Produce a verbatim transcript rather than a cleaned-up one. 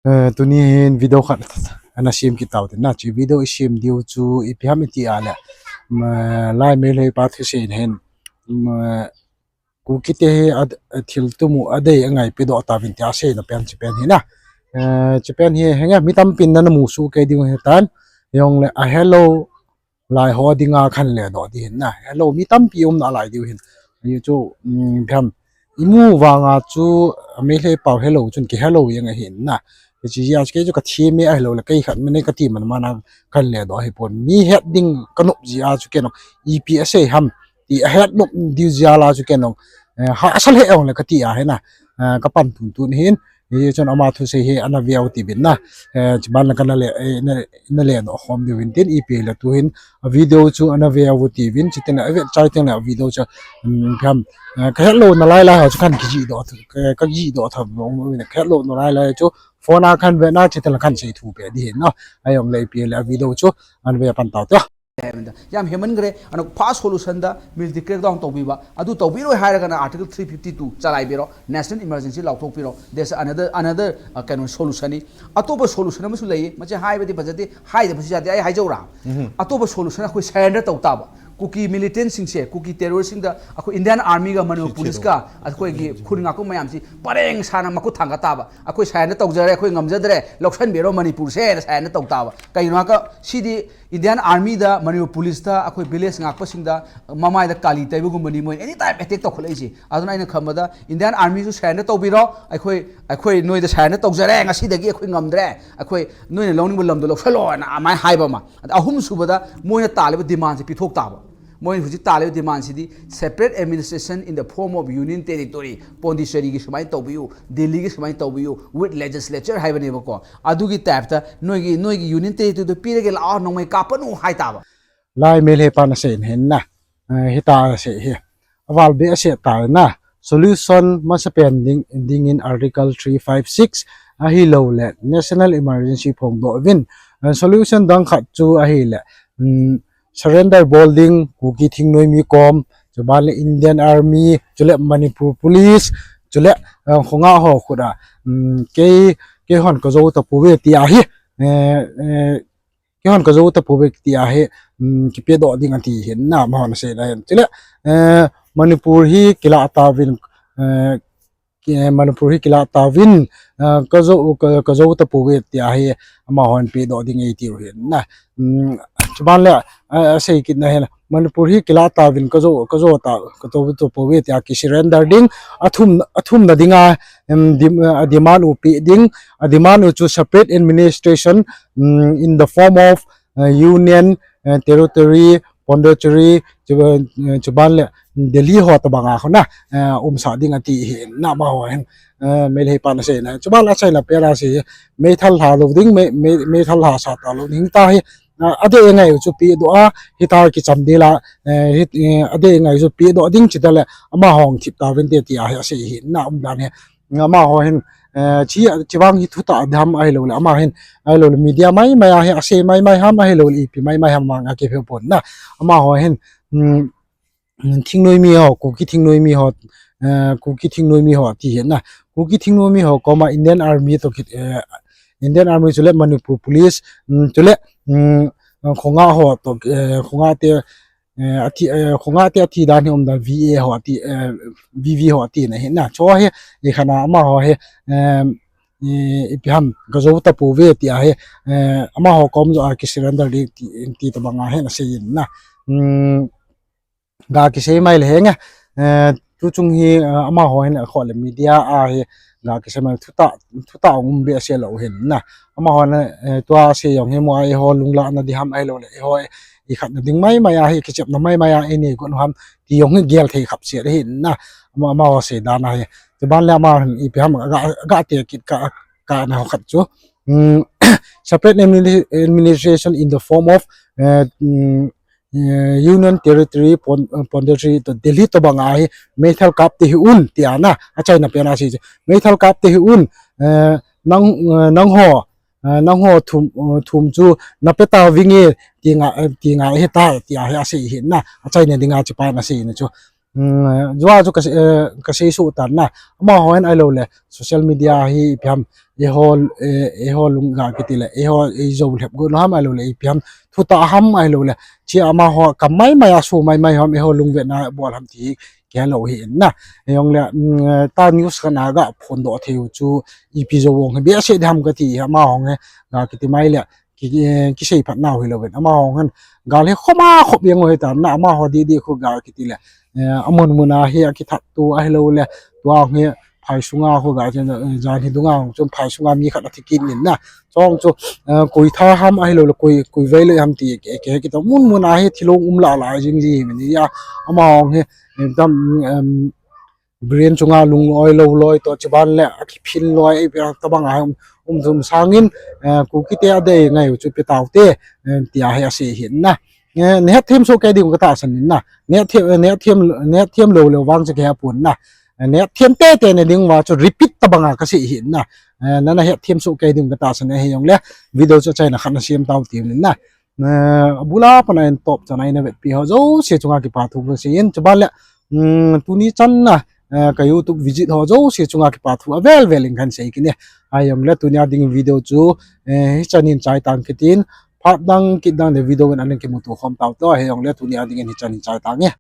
Eh, tuni hin video khat ana sem kit tau tin na, hiche video i sem diu chu ipi ham iti a le, um, Lai Meitei pa thusei hin, um, Kuki te hi a, a thil tumu a dei a ngaipi doh tauvin tia seina pen hiche pen hi na. Eh, hiche pen hi henge mi tampin nana mu soh kei diu hitan, hijongle a helou lai ho dinga khanle doh di hin na. Helou mi tampi umna lai diu hin. Ahi chu, um, ipi ham, imu vanga chu Meitei pau helou chun kihelou jeng ahin na. Hiche jeh a chu kei chu ka theme ahilou le kei khat mane kati man mana khanle doh ahipon. Mi het ding ka nop jeh a chu kei jong ipi asei ham ti ahet nop diu jeh a chu kei jong, eh, hahsa lheh jongle kati ahi na. Eh, ka pan tuntun hin. Hichun ama thusei hi ana veu tivin na. Eh, chuban le kana le, eh, na, nale doh khom diu hin tin ipi le tu hin a video chu ana veu tivin, chutin a vet chai teng le a video chu, um, ipi ham, eh, ka het louna lai lai ho chu khan kijih doh, ka, ka jih doh tha, ka het louna lai lai chu phone a khan ve na, chutin la khan sei thu pe di hin na. Ahijongle ipi le a video chu ana ve pan tau te. Yam heman gre, ano first solution da military crackdown taubi ba, adu taubi roi haira kana Article three fifty-two chalai biro, National Emergency lauthok biro. There's another, another, uh, kind of solution ni. Atoba solution ama su lei, mache hai ba di ba jati, hai di ba jati, ai hai jaura. Atoba solution akhoi surrender tau taba. Kuki militant sing se, Kuki terrorist sing da, akhoi Indian Army ga Manipur police ga, akhoi gi khun nga ko mayam si, pareng sana maku thang ka taba. Akhoi surrender tau jare, akhoi ngam jadre, loksan biro Manipur se, surrender tau taba. Kaino ka, sidi, Indian Army da, Manipur Police da, akhoi village ngakpa sing da, mamai da kali taiba gumba ni moi, anytime attack tau khalai si. Aduna ina khamba da, Indian Army su surrender tau biro, akhoi, akhoi noi da surrender tau jare, ngasi dagi akhoi ngam dre, akhoi noi na long ni ba lam do lok salo na, amai hai ba ma. Ahum suba da, moi na tale ba demand si pithok taba. Moi huji tale ba demand si di, separate administration in the form of Union Territory, Pondicherry gi sumai tau biu, Delhi gi sumai tau biu, with legislature hai ba ni ba ko. Adugi type ta, noi gi, noi gi Union Territory to pire gi la, nong mai kapa nu hai taba. Lai Meitei pan asei hin na. Eh, hita asei hi. Aval be asei ta na. Solution masa pen ding, ding in Article three five six ahilou le National Emergency phongdoh vin. Eh, solution dang khat chu ahile, um, surrender bol ding Kuki thingnoimi kom, chuban le Indian Army, chule Manipur Police, chule, eh, khonga ho khuta, um, kei, kei hon ka jou tapouve ti ahi. Eh, eh, Kei hon ka jou tapouve ti ahi, um, kipe doh ding ati hin na, amahon asei na hin. Chule, eh, Manipur hi kila tauvin, eh, ki-, Manipur hi kila tauvin, eh, ka jou, ka, ka jou tapouve ti ahi, amahon pe doh ding ati hin na. Um, chuban le, eh, asei kit na hin, Manipur hi kila tauvin ka jou, ka jou ta, ka jou tapouve ti a ki surrender ding, athum, athum na dinga, um, dim-, eh, demand u pe ding, a demand u chu separate administration, um, in the form of, uh, union, uh, territory, Pondicherry, chu, uh, chuban le Delhi ho tabanga khona, uh, umsa ding ati hi na amaho hin, uh, Meitei pan asei na. Chuban la China pera si, meithal lha lou ding, mei, mei, meithal lha sa ta lou ding ta hi, uh, adei ngai chu pe doh a, hita kicham ding la, uh, hit, uh, adei ngai chu pe doh ding chita le, amahon thip tauvin te ti ahi asei hi na umdan hi. Amaho hin, eh, chi, chi vang hi thutah dam ahilou le, ama hin, ahilou le, media mai mai a hi, asei mai mai ham ahilou le, ipi mai mai ham vang a kiphe pon na. Amaho hin, um, thingnoimi ho, Kuki thingnoimi ho, eh, Kuki thingnoimi ho ti hin na. Kuki thingnoimi ho koma Indian Army to kit, eh, Indian Army chule Manipur Police, um, chule, um, khonga ho to, eh, khonga te, eh, ati, eh, khonga te ati dan hi umdan V A ho ati, eh, V V ho ati na hi na. Chu hi, i khana amaho hi, eh, i, ipi ham, ka jou tapouve ti ahi, eh, amaho kom jo a ki surrender ding ti, ti tabanga hi na sei in na. Um, ga kisei mai le henge, eh, tuchung hi, eh, amaho hin akhoh le media a hi, ga kisei mai thutah, thutah um be asei lou hin na. Amaho na, eh, tua sei jong hi mo a eiho lungla na di ham ahilou le, eiho, i khat na ding mai mai a hi, kichep na mai mai a, i nei gon ham, ti jong hi gel thei khap sia de hin na, ama, amaho sei dan a hi. Chuban le ama hin ipi ham, ga, ga te kit ka, ka na ho khat chu. Um, separate admini-, administration in the form of, eh, um, eh, Union Territory, Pon-, eh, Pondicherry to Delhi tabanga hi, meithal kap te hi un, ti a na, a China pena si chu. Meithal kap te hi un, eh, nang, eh, nangho, eh, nangho thum, eh, thum chu na pe tauvinge, ti nga, eh, ti nga hi ta, ti ahi asei hi na, a China dinga chi pa na sei na chu. Jua chu kasei suh tan na. Amahon ahiloule social media hi ipi ham, eiho, eiho lung ga kiti le eiho eijou lhep got lou ham ahiloule ipi ham, thutah ham ahiloule, chia amaho kam maimai a so maimai ham eiho lungvetna bol ham ti hi kihelou hi in na. Hijongle ta news khat na ga phondoh thei u chu ipi jou vang hi behseh ding ham kati hi, amahon hi ga kiti mai le kisei phat nau hilouvin, amahon hin gal hi khoma khop jeng u hitan na, amaho didi khu ga kiti le amun muna hi akithat tu ahiloule, tua hi phai sunga khu ga, jan hi dunga hung chun phai sunga mi khat athi kit in na. Chong chu koi tha ham ahiloule koi, koi vei loi ham ti kihe kit a, mun muna hi thilong um lah lah jing ji hi min a, amahon hi brain chunga lung oilou loi toh chuban le akiphin loi ipi tobang a um, um jum sangin, Kukite adei ngai u chu pe taute, tia hi asei hin na. Nahetthem soh kei ding katahsan in na. Nahetthem lou lou vang chu kihepon na. Nahetthem teitei na ding uva chu repeat tobang a kasei hin na. Nana hetthem soh kei ding katahsan ahijongle video chu achaina khat nasem tau tin na. Abula pat a eintop chan a eina vetpi ho jouse chunga kipa thu kasei in, chuban le tuni chan na ka YouTube visit ho jouse chunga kipa thu avel vel in kahin sei kit e. Ahijongle tunia ding video chu hichan in chai tang kit in, phat dang kit dang le video in ana kimuto khom tau te, ahijongle tunia dingin hichan in chai tange.